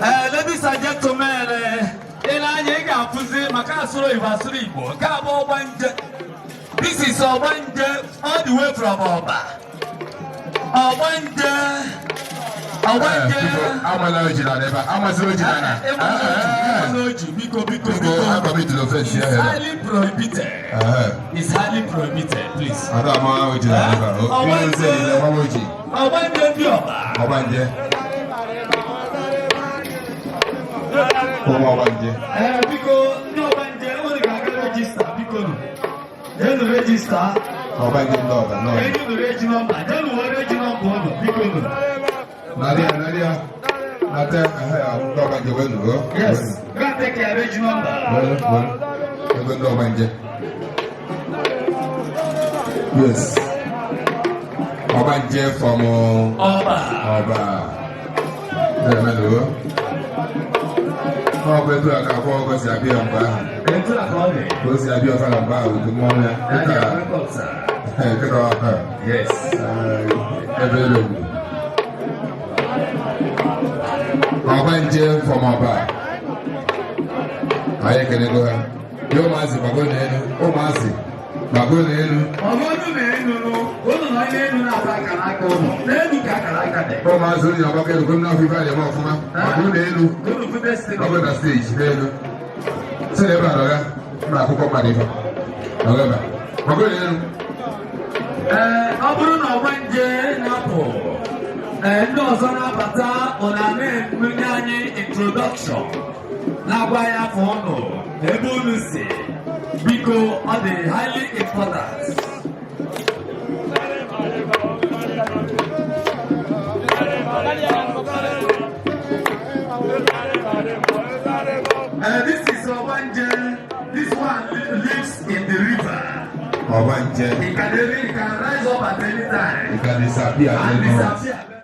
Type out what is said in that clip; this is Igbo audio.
Ee, ladies and gentlemen, ị na-anya, ị ga-afụzi maka asụrụ Igbo, asụrụ Igbo. Nke a bụ ọgbanje. This is ọgbanje all the way from Ọba. Ọgbanje, ọgbanje. Amala oji na ebe a. Amaziri oji na na. Ịmana oji, biko, biko, Biko, biko. akọmitụrụ offence ya It's ebe. highly prohibited. It's highly prohibited, please. Ada ama oji na ebe a. Ihe ozi niile ama oji. Ọgbanje ndị Ọba. Ọgbanje. Ụmụ ọgbanje. Ee, biko, ndị ọgbanje, unu ga-aga register, biko nụ. Jenu register. Ọgbanje ndị Ọba nọ. Enyi unu reg number, jenu wee reg number unu, biko nụ. Narịa, narịa. Nata ehe ndị ọgbanje wee nụrụ. Yes, go and take your reg number. Wee wee. Ego ndị ọgbanje. Yes. Ọgbanje from Ọba. Ọba. Na-emenụ. Ọ bụ etu a ka akwa ọgọ si abịa mgbe ahụ. Etu a ka ọ dị. Ka o si abịa ọfala mgbe ahụ otu mmọnwụ ya. Daddy, Dịka welcome, sir. kịta ọha. Yes. Ebe elu ugwu. Ọgbanje from Ọba. Anyị ekenego ha. Ya ụmụazị gbago n'elu. Ụmụazị gbago n'elu. Ọgọdụ na-enu nụ, unu nọ n'elu na-ata akara aka unu. N'elu ka akara aka dị. Ụmụazị unu na-agbago elu, gwa m n'afọ ife a na-eme ọfụma. Gbago n'elu. Unu fụ destiny. Gbago na stage n'elu. Si n'ebe a nọga, mma akwụkwọ mmadụ ife. Nọga ebe a. Gbago n'elu. Ee, ọ bụrụ na ọgbanje na-apụ, ee, ndị ọzọ na-abata, ọ na-enye anyị introduction, na-agwa ya afọ ụnụ na ebe unu si. Biko, ọ dị highly important. This is Ọgbanje. This one lives in the river. Ọgbanje. He can rise up at any time You can disappear at and any moment. disappear.